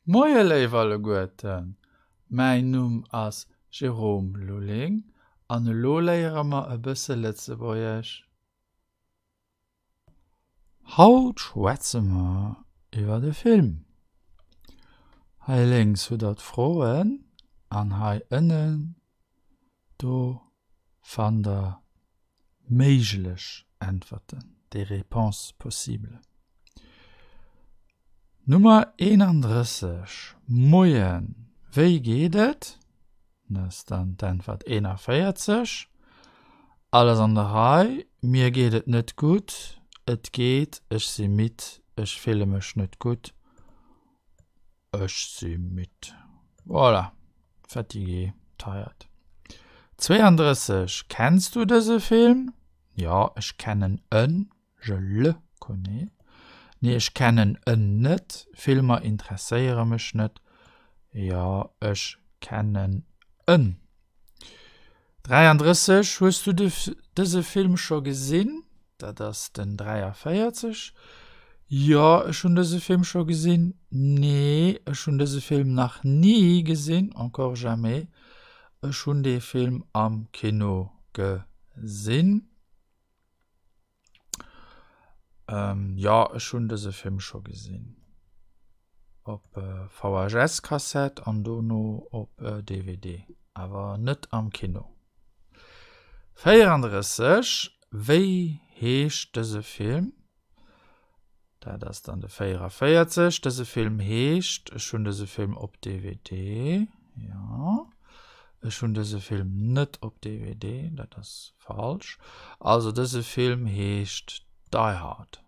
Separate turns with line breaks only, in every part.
Moie léif alleguerten, mäin Numm ass Jérôme Lulling an elo léiere mer e bësse Lëtzebuergesch. Haut schwätze mer iwwer e Film. Hei lénks hutt der d'Froen an hei ënnen do fannt der méiglech Äntwerten, des réponses possibles. Nummer 31, Moien, wéi geet et? Dat ass dann d'Äntwert 41. Alles an der Rei, mir geet et net gutt, et geet, ech si midd, ech fille mech net gutt. Ech si midd. Voilà, fatigué, tired. 32, Kenns du dëse Film? Jo, ech kennen en, je le connais. Nee, ech kennen en net, Filmer interesséiere mech net. Jo, ech kennen en. 33, Hues du dëse Film scho gesinn? Dat ass den 43. Jo, ech hunn dëse Film scho gesinn. Nee, ech hunn dëse Film nach ni gesinn, encore jamais. Ech hunn dee Film am Kino gesinn. Jo, ech hunn dëse Film scho gesinn. Op VHS-Kassett an dono op DVD, awer net am Kino. 34, Wéi heescht dëse Film? Dat ass dann de 44. Dëse Film heescht, ech hunn dëse Film op DVD, jo. Ech hunn dëse Film net op DVD, dat ass falsch. Also dëse Film heescht Die Hard.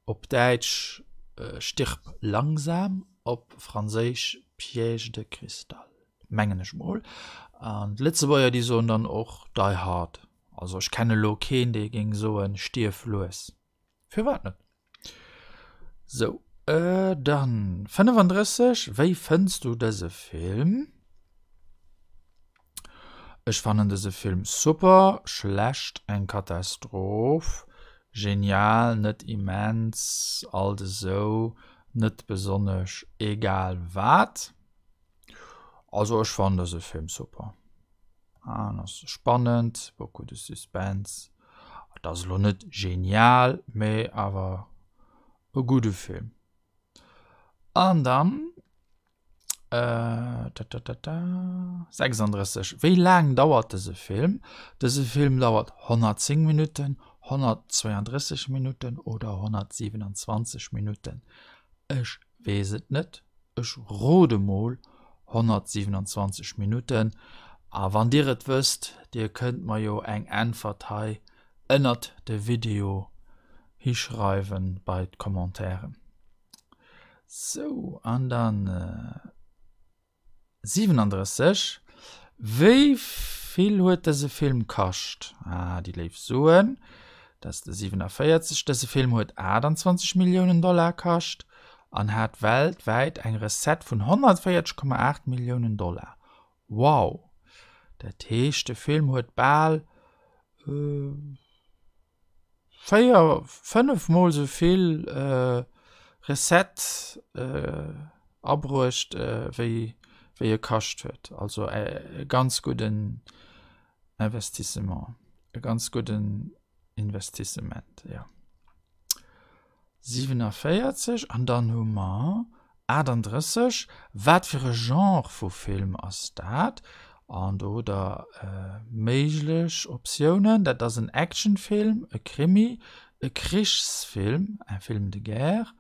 Op Däitsch Stirb langsam, op Franséisch Piège de cristal, mengen ech mol. An d'Lëtzebuerger déi soen dann och Die Hard. Also ech kenne lo keen dee géing soen Stierf lues. Firwat net? Sou, dann 35, Wéi fënns du dëse Film? Ech fannen dëse Film super, schlecht, eng Katastroph, genial, net immens, alt esou, net besonnesch, egal wat. Also ech fannen dëse Film super. En ass spannend, beaucoup de suspense. Et ass elo net genial, mee awer e gudde Film. An dann 36, Wéi laang dauert dëse Film? Dëse Film dauert 110 Minutten, 132 Minutten oder 127 Minutten. Ech weess et net. Ech rode mol 127 Minutten. A wann dir et wësst, dir kënnt mer jo eng Äntwert hei ënnert de Video hischreiwen bei d'Commentairen. Sou, an dann. 37, Wéi vill huet dëse Film kascht? Ah, déi léif Suen. Dat ass de 47. Dëse Film huet 28 Milliounen Dollar kascht an hat weltwäit eng Recette vun 140,8 Milliounen Dollar. Wow! Dat heescht, de Film huet bal 4, 5 mol sou vill Recette abruecht wéi wéi e kascht huet. Also e ganz gudden Investissement, e ganz gudden Investissement, jo. 47 an dann hu mer 38, Wat fir e Genre vu Film ass dat? An do hutt der méiglech Optiounen, Dat ass en Actionfilm, e Krimi, e Krichsfilm, un film de guerre,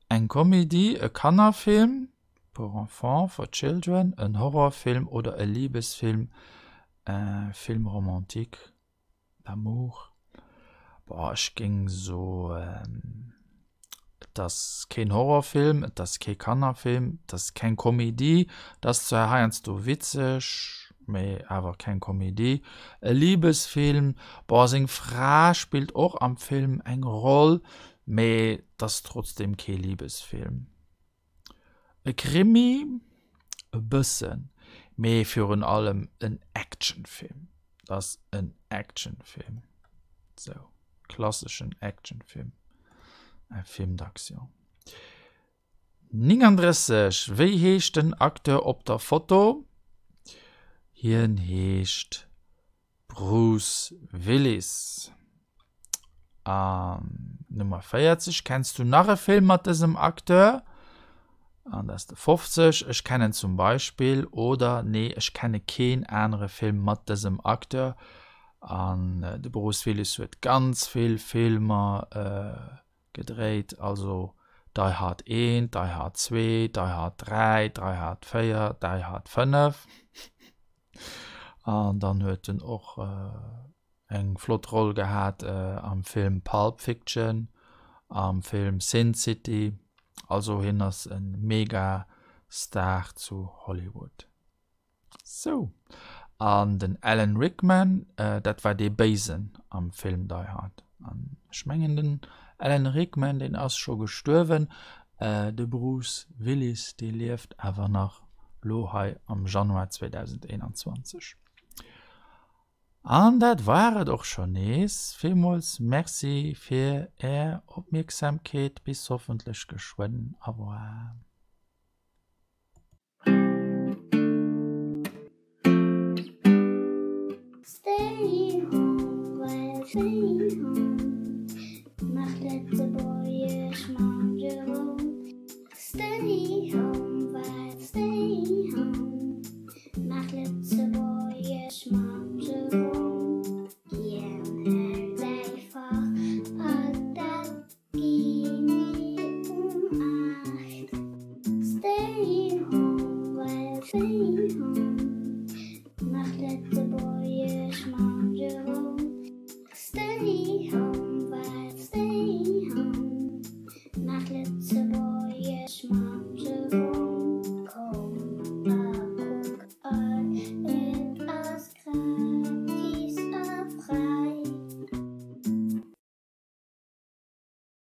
eng Komedie, e Kannerfilm, pour enfants, for children, en Horrorfilm oder e Libesfilm, un film romantique. L'amour, boah ech géing soen et ass keen Horrorfilm, et ass kee Kannerfilm, et ass keng Komedie, et ass zwar heiansdo witzeg, mee awer keng Komedie. E Libesfilm, boah seng Fra spillt och am Film eng Roll, mee et ass trotzdem kee Libesfilm. E Krimi? E bëssen, mee virun allem en Actionfilm. Et ass en Actionfilm, sou klasseschen Actionfilm. Un film d'action. 39, Wéi heescht den Acteur op der Foto? Hien heescht Bruce Willis. An Nummer 40, Kenns du nach e Film mat dësem Acteur? An dat ass de 50, Ech kennen zum Beispill oder Nee, ech kenne keen anere Film mat dësem Acteur. An de Bruce Willis huet ganz vill Filmer gedréit, also Die Hard 1, Die Hard 2, Die Hard 3, Die Hard 4, Die Hard 5. An dann huet en och eng flott Roll gehat am Film Pulp Fiction, am Film Sin City. Also hien ass e mega Star zu Hollywood. Sou, an den Alan Rickman, dat war dee Béisen am Film Die Hard. An ech mengen den Alan Rickman, deen ass scho gestuerwen. De Bruce Willis, dee lieft awer nach, lo hei am Januar 2021. An dat war et och scho nees. Villmools Merci fir Är Opmierksamkeet. Bis hoffentlech geschwënn. Au revoir.
Staying home while staying home.